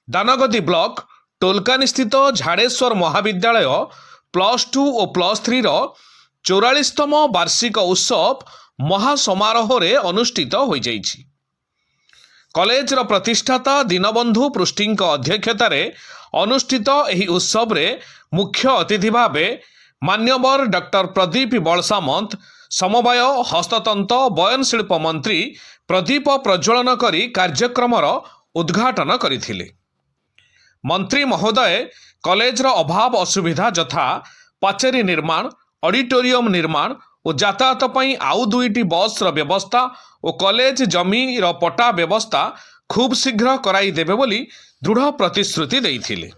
Danagadi block ଟୋଲକାନୀସ୍ଥିତ Jhadeswar ମହାବିଦ୍ୟାଳୟ +2 ଓ +3ର 44ତମ ବାର୍ଷିକ ଉତ୍ସବ ମହାସମାରୋହରେ ଅନୁଷ୍ଠିତ ହୋଇଯାଇଛି। କଲେଜର ପ୍ରତିଷ୍ଠାତା ଦୀନବନ୍ଧୁ ପୃଷ୍ଟିଙ୍କ ଅଧ୍ୟକ୍ଷତାରେ ଅନୁଷ୍ଠିତ ଏହି ଉତ୍ସବରେ ମୁଖ୍ୟ ଅତିଥି ଭାବେ ମାନ୍ୟବର ଡକ୍ଟର ପ୍ରଦୀପ ବଳସାମନ୍ତ, ସମବାୟ, ହସ୍ତତନ୍ତ, ବୟନଶିଳ୍ପ ମନ୍ତ୍ରୀ ପ୍ରଦୀପ ପ୍ରଜ୍ୱଳନ କରି କାର୍ଯ୍ୟକ୍ରମର ଉଦ୍ଘାଟନ କରିଥିଲେ। ମନ୍ତ୍ରୀ ମହୋଦୟ କଲେଜର ଅଭାବ ଅସୁବିଧା ଯଥା ପାଚେରୀ ନିର୍ମାଣ, ଅଡିଟୋରିୟମ ନିର୍ମାଣ ଓ ଯାତାୟାତ ପାଇଁ ଆଉ ଦୁଇଟି ବସ୍ର ବ୍ୟବସ୍ଥା ଓ କଲେଜ ଜମିର ପଟା ବ୍ୟବସ୍ଥା ଖୁବ୍ ଶୀଘ୍ର କରାଇ ଦେବେ ବୋଲି ଦୃଢ଼ ପ୍ରତିଶ୍ରୁତି ଦେଇଥିଲେ।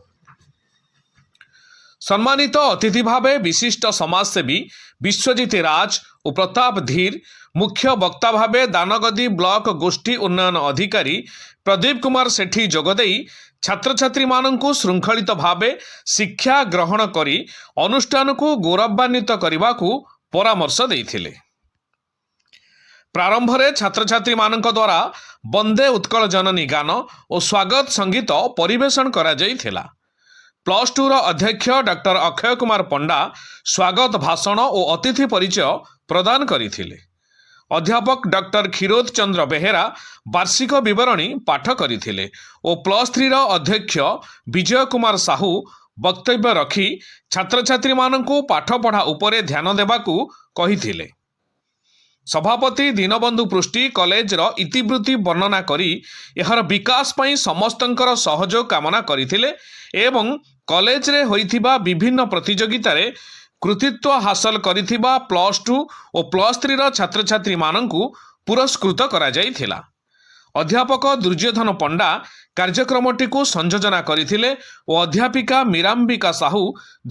ସମ୍ମାନିତ ଅତିଥି ଭାବେ ବିଶିଷ୍ଟ ସମାଜସେବୀ ବିଶ୍ୱଜିତ ରାଜ ଓ ପ୍ରତାପ ଧୀର, ମୁଖ୍ୟ ବକ୍ତା ଭାବେ ଦାନଗଦି ବ୍ଲକ ଗୋଷ୍ଠୀ ଉନ୍ନୟନ ଅଧିକାରୀ ପ୍ରଦୀପ କୁମାର ସେଠୀ ଯୋଗଦେଇ ଛାତ୍ରଛାତ୍ରୀମାନଙ୍କୁ ଶୃଙ୍ଖଳିତ ଭାବେ ଶିକ୍ଷା ଗ୍ରହଣ କରି ଅନୁଷ୍ଠାନକୁ ଗୌରବାନ୍ୱିତ କରିବାକୁ ପରାମର୍ଶ ଦେଇଥିଲେ। ପ୍ରାରମ୍ଭରେ ଛାତ୍ରଛାତ୍ରୀମାନଙ୍କ ଦ୍ୱାରା ବନ୍ଦେ ଉତ୍କଳ ଜନନୀ ଗାନ ଓ ସ୍ୱାଗତ ସଙ୍ଗୀତ ପରିବେଷଣ କରାଯାଇଥିଲା। +2ର ଅଧ୍ୟକ୍ଷ ଡକ୍ଟର ଅକ୍ଷୟ କୁମାର ପଣ୍ଡା ସ୍ୱାଗତ ଭାଷଣ ଓ ଅତିଥି ପରିଚୟ ପ୍ରଦାନ କରିଥିଲେ। ଅଧ୍ୟାପକ ଡକ୍ଟର କ୍ଷୀରୋଦ ଚନ୍ଦ୍ର ବେହେରା ବାର୍ଷିକ ବିବରଣୀ ପାଠ କରିଥିଲେ ଓ +3ର ଅଧ୍ୟକ୍ଷ ବିଜୟ କୁମାର ସାହୁ ବକ୍ତବ୍ୟ ରଖି ଛାତ୍ରଛାତ୍ରୀମାନଙ୍କୁ ପାଠପଢ଼ା ଉପରେ ଧ୍ୟାନ ଦେବାକୁ କହିଥିଲେ। ସଭାପତି ଦୀନବନ୍ଧୁ ପୃଷ୍ଟି କଲେଜର ଇତିବୃତ୍ତି ବର୍ଣ୍ଣନା କରି ଏହାର ବିକାଶ ପାଇଁ ସମସ୍ତଙ୍କର ସହଯୋଗ କାମନା କରିଥିଲେ ଏବଂ କଲେଜରେ ହୋଇଥିବା ବିଭିନ୍ନ ପ୍ରତିଯୋଗିତାରେ କୃତିତ୍ୱ ହାସଲ କରିଥିବା +2 ଓ +3ର ଛାତ୍ରଛାତ୍ରୀମାନଙ୍କୁ ପୁରସ୍କୃତ କରାଯାଇଥିଲା। ଅଧ୍ୟାପକ ଦୁର୍ଯ୍ୟୋଧନ ପଣ୍ଡା କାର୍ଯ୍ୟକ୍ରମଟିକୁ ସଂଯୋଜନା କରିଥିଲେ ଓ ଅଧ୍ୟାପିକା ମୀରାମ୍ବିକା ସାହୁ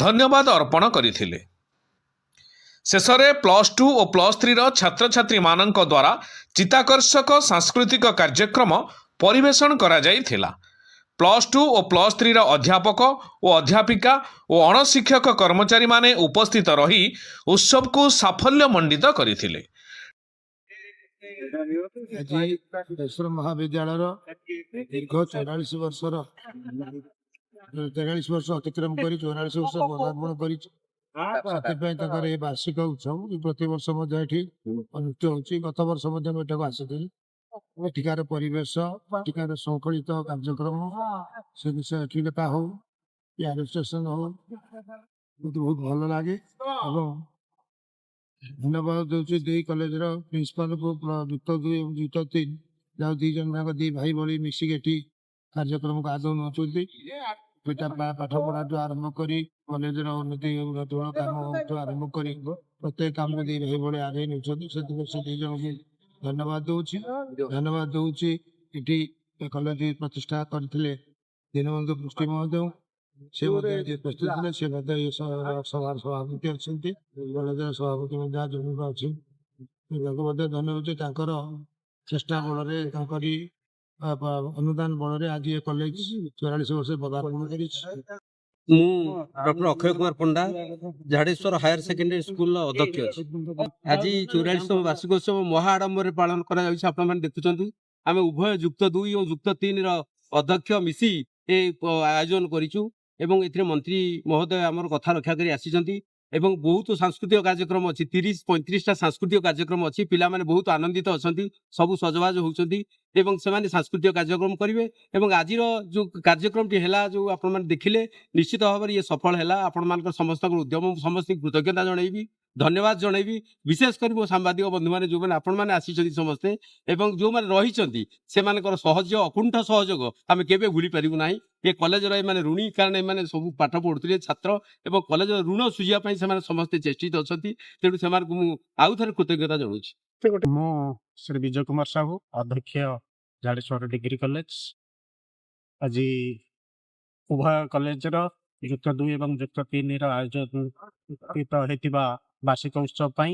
ଧନ୍ୟବାଦ ଅର୍ପଣ କରିଥିଲେ। ଶେଷରେ +2 ଓ +3ର ଛାତ୍ରଛାତ୍ରୀମାନଙ୍କ ଦ୍ୱାରା ଚିତ୍ତାକର୍ଷକ ସାଂସ୍କୃତିକ କାର୍ଯ୍ୟକ୍ରମ ପରିବେଷଣ କରାଯାଇଥିଲା। +2 ଓ +3ର ଅଧ୍ୟାପକ ଓ ଅଧ୍ୟାପିକା ଓ ଅଣଶିକ୍ଷକ କର୍ମଚାରୀମାନେ ଉପସ୍ଥିତ ରହି ଉତ୍ସବକୁ ସାଫଲ୍ୟମଣ୍ଡିତ କରିଥିଲେ। ଆଜି ଝାଡ଼େଶ୍ୱର ମହାବିଦ୍ୟାଳୟର ଦୀର୍ଘ 44 ବର୍ଷର, 43 ବର୍ଷ ଅତିକ୍ରମ କରି 44 ବର୍ଷ ପଦାର୍ପଣ କରିଛି। ସେଥିପାଇଁ ତାଙ୍କର ଏ ବାର୍ଷିକ ଉତ୍ସବ ପ୍ରତିବର୍ଷ ମଧ୍ୟ ଏଠି ଅନୁଷ୍ଠିତ ହେଉଛି। ଗତ ବର୍ଷ ମଧ୍ୟ ମୁଁ ଏଠାକୁ ଆସିଥିଲି। ଏଠିକାର ପରିବେଶ, ଏଠିକାର ଶୃଙ୍ଖଳିତ କାର୍ଯ୍ୟକ୍ରମ, ସେ ବିଷୟ ଏଠିକତା ହଉ କି ଆଡମିନିଷ୍ଟ୍ରେସନ ହଉ, ମୋତେ ବହୁତ ଭଲ ଲାଗେ ଏବଂ ଧନ୍ୟବାଦ ଦେଉଛି ଦୁଇ କଲେଜର ପ୍ରିନ୍ସିପାଲକୁ, ଯୁକ୍ତ ଦୁଇ ଏବଂ ଯୁକ୍ତ ତିନି, ଯାହା ଦି ଜଣ ଯାକ ଦି ଭାଇ ଭଳି ମିଶିକି ଏଠି କାର୍ଯ୍ୟକ୍ରମକୁ ଆଗକୁ ନେଉଛନ୍ତି। ପିଲା ପାଠ ପଢାଠୁ ଆରମ୍ଭ କରି କଲେଜର ଉନ୍ନତି ଉନ୍ନତିମୂଳକ କାମଠୁ ଆରମ୍ଭ କରି ପ୍ରତ୍ୟେକ କାମ ଦି ଭାଇ ଭଳି ଆଗେଇ ନେଉଛନ୍ତି। ସେଥିପାଇଁ ସେ ଦି ଜଣଙ୍କୁ ଧନ୍ୟବାଦ ଦଉଛି। ଧନ୍ୟବାଦ ଦଉଛି ଏଠି ଏ କଲେଜ ପ୍ରତିଷ୍ଠା କରିଥିଲେ ଦୀନବନ୍ଧୁ ପୃଷ୍ଟି ମହୋଦୟ, ସେ ମଧ୍ୟ ଏଠି ଉପସ୍ଥିତ ଥିଲେ। ସେ ମଧ୍ୟ ଏ ସଭାର ସଭାପତି ଅଛନ୍ତି। କଲେଜର ସଭାପତି ମଧ୍ୟ ଆଜି ଅଛି। ତାଙ୍କୁ ମଧ୍ୟ ଧନ୍ୟବାଦ ଦଉଛି। ତାଙ୍କର ଚେଷ୍ଟା ବଳରେ, ତାଙ୍କରି ଅନୁଦାନ ବଳରେ ଆଜି ଏ କଲେଜ 44 ବର୍ଷ ପଦାର୍ପଣ କରିଛି। ମୁଁ doctor Akshay Kumar Panda, Jhadeswar higher secondary ସ୍କୁଲର ଅଧ୍ୟକ୍ଷ ଅଛି। ଆଜି 44ତମ ବାର୍ଷିକୋତ୍ସବ ମହା ଆଡମ୍ବରରେ ପାଳନ କରାଯାଉଛି। ଆପଣମାନେ ଦେଖୁଛନ୍ତି, ଆମେ ଉଭୟ ଯୁକ୍ତ ଦୁଇ ଓ ଯୁକ୍ତ ତିନିର ଅଧ୍ୟକ୍ଷ ମିଶି ଏ ଆୟୋଜନ କରିଛୁ ଏବଂ ଏଥିରେ ମନ୍ତ୍ରୀ ମହୋଦୟ ଆମର କଥା ରକ୍ଷା କରି ଆସିଛନ୍ତି ଏବଂ ବହୁତ ସାଂସ୍କୃତିକ କାର୍ଯ୍ୟକ୍ରମ ଅଛି। 30 35ଟା ସାଂସ୍କୃତିକ କାର୍ଯ୍ୟକ୍ରମ ଅଛି। ପିଲାମାନେ ବହୁତ ଆନନ୍ଦିତ ଅଛନ୍ତି, ସବୁ ସଜବାଜ ହେଉଛନ୍ତି ଏବଂ ସେମାନେ ସାଂସ୍କୃତିକ କାର୍ଯ୍ୟକ୍ରମ କରିବେ ଏବଂ ଆଜିର ଯୋଉ କାର୍ଯ୍ୟକ୍ରମଟି ହେଲା, ଯୋଉ ଆପଣମାନେ ଦେଖିଲେ, ନିଶ୍ଚିତ ଭାବରେ ଇଏ ସଫଳ ହେଲା। ଆପଣମାନଙ୍କର ସମସ୍ତଙ୍କର ଉଦ୍ୟମ, ମୁଁ ସମସ୍ତଙ୍କୁ କୃତଜ୍ଞତା ଜଣେଇବି, ଧନ୍ୟବାଦ ଜଣେଇବି। ବିଶେଷ କରି ମୋ ସାମ୍ବାଦିକ ବନ୍ଧୁମାନେ, ଯୋଉମାନେ ଆପଣମାନେ ଆସିଛନ୍ତି ସମସ୍ତେ ଏବଂ ଯୋଉମାନେ ରହିଛନ୍ତି, ସେମାନଙ୍କର ସହଯୋଗ, ଅକୁଣ୍ଠ ସହଯୋଗ ଆମେ କେବେ ଭୁଲି ପାରିବୁ ନାହିଁ। ଏ କଲେଜର ଏମାନେ ଋଣୀ, କାରଣ ଏମାନେ ସବୁ ପାଠ ପଢୁଥିଲେ ଛାତ୍ର ଏବଂ କଲେଜର ଋଣ ସୁଝିବା ପାଇଁ ସେମାନେ ସମସ୍ତେ ଚେଷ୍ଟିତ ଅଛନ୍ତି। ତେଣୁ ସେମାନଙ୍କୁ ମୁଁ ଆଉ ଥରେ କୃତଜ୍ଞତା ଜଣାଉଛି। ମୁଁ ଶ୍ରୀ ବିଜୟ କୁମାର ସାହୁ, ଅଧ୍ୟକ୍ଷ, ଝାଡ଼େଶ୍ୱର ଡିଗ୍ରୀ କଲେଜ। ଆଜି ଉଭୟ କଲେଜର ଯୁକ୍ତ ଦୁଇ ଏବଂ ଯୁକ୍ତ ତିନିର ଆୟୋଜିତ ହୋଇଥିବା ବାର୍ଷିକ ଉତ୍ସବ ପାଇଁ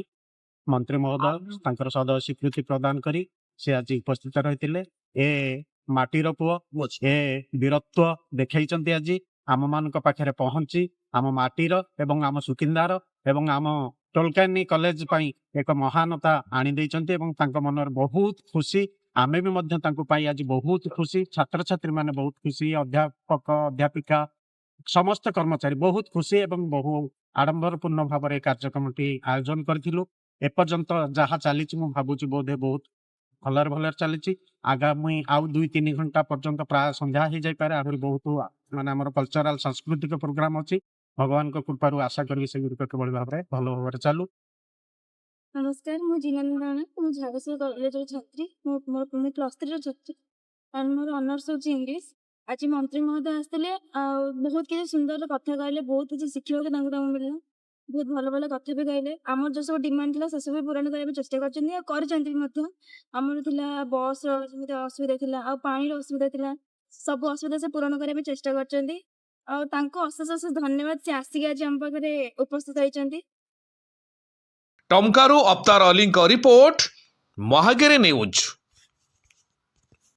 ମନ୍ତ୍ରୀ ମହୋଦୟ ତାଙ୍କର ସଦୟ ସ୍ୱୀକୃତି ପ୍ରଦାନ କରି ସେ ଆଜି ଉପସ୍ଥିତ ରହିଥିଲେ। ଏ ମାଟିର ପୁଅ, ଏ ବୀରତ୍ୱ ଦେଖେଇଛନ୍ତି। ଆଜି ଆମମାନଙ୍କ ପାଖରେ ପହଞ୍ଚି ଆମ ମାଟିର ଏବଂ ଆମ ସୁକିନ୍ଦାର ଏବଂ ଆମ ଟୋଲକାନି କଲେଜ ପାଇଁ ଏକ ମହାନତା ଆଣି ଦେଇଛନ୍ତି ଏବଂ ତାଙ୍କ ମନରେ ବହୁତ ଖୁସି, ଆମେ ବି ମଧ୍ୟ ତାଙ୍କୁ ପାଇ ଆଜି ବହୁତ ଖୁସି। ଛାତ୍ରଛାତ୍ରୀ ମାନେ ବହୁତ ଖୁସି, ଅଧ୍ୟାପକ ଅଧ୍ୟାପିକା, ସମସ୍ତ କର୍ମଚାରୀ ବହୁତ ଖୁସି ଏବଂ ବହୁ ଆଡମ୍ବରପୂର୍ଣ୍ଣ ଭାବରେ ଏ କାର୍ଯ୍ୟକ୍ରମଟି ଆୟୋଜନ କରିଥିଲୁ। ଏପର୍ଯ୍ୟନ୍ତ ଯାହା ଚାଲିଛି, ମୁଁ ଭାବୁଛି ବୋଧେ ବହୁତ ଭଲରେ ଭଲରେ ଚାଲିଛି। ଆଗାମୀ ଆଉ 2-3 ଘଣ୍ଟା ପର୍ଯ୍ୟନ୍ତ, ପ୍ରାୟ ସନ୍ଧ୍ୟା ହେଇଯାଇପାରେ, ଆହୁରି ବହୁତ ମାନେ ଆମର କଲଚରାଲ ସାଂସ୍କୃତିକ ପ୍ରୋଗ୍ରାମ ଅଛି। ଭଗବାନଙ୍କ କୃପାରୁ ଆଶା କରିବି ସେଗୁଡ଼ିକ କିଭଳି ଭାବରେ ଭଲ ଭାବରେ ଚାଲୁ। ନମସ୍କାର, ମୁଁ ଜିନାନୀ ରାଣା। ମୁଁ ଝାଡ଼େଶ୍ୱର କଲେଜର ଛାତ୍ରୀ। ମୁଁ ପ୍ଲସ୍ ଥ୍ରୀର ଛାତ୍ରୀ ଆଉ ମୋର ଅନର୍ସ ହେଉଛି ଇଂଲିଶ। ଆଜି ମନ୍ତ୍ରୀ ମହୋଦୟ ଆସିଥିଲେ ଆଉ ବହୁତ କିଛି ସୁନ୍ଦର କଥା କହିଲେ। ବହୁତ କିଛି ଶିଖିବାକୁ ତାଙ୍କଠୁ ଆମକୁ ମିଳିଲା। ବହୁତ ଭଲ ଭଲ କଥା ବି କହିଲେ। ଆମର ଯେଉଁ ସବୁ ଡିମାଣ୍ଡ ଥିଲା, ସେସବୁ ବି ପୂରଣ କରିବା ପାଇଁ ଚେଷ୍ଟା କରିଛନ୍ତି ଆଉ କରିଛନ୍ତି ବି ମଧ୍ୟ। ଆମର ଥିଲା ବସ୍ର ଯେମିତି ଅସୁବିଧା ଥିଲା ଆଉ ପାଣିର ଅସୁବିଧା ଥିଲା, ସବୁ ଅସୁବିଧା ସେ ପୂରଣ କରିବା ପାଇଁ ଚେଷ୍ଟା କରିଛନ୍ତି। ଆଉ ତାଙ୍କୁ ଅଶେଷ ଅଶେଷ ଧନ୍ୟବାଦ, ସେ ଆସିକି ଆଜି ଆମ ପାଖରେ ଉପସ୍ଥିତ ହେଇଛନ୍ତି। ଟମକାରୁ ଅବତାର ଅଲିଙ୍କ ରିପୋର୍ଟ, ମହାଗିରି ନ୍ୟୁଜ୍।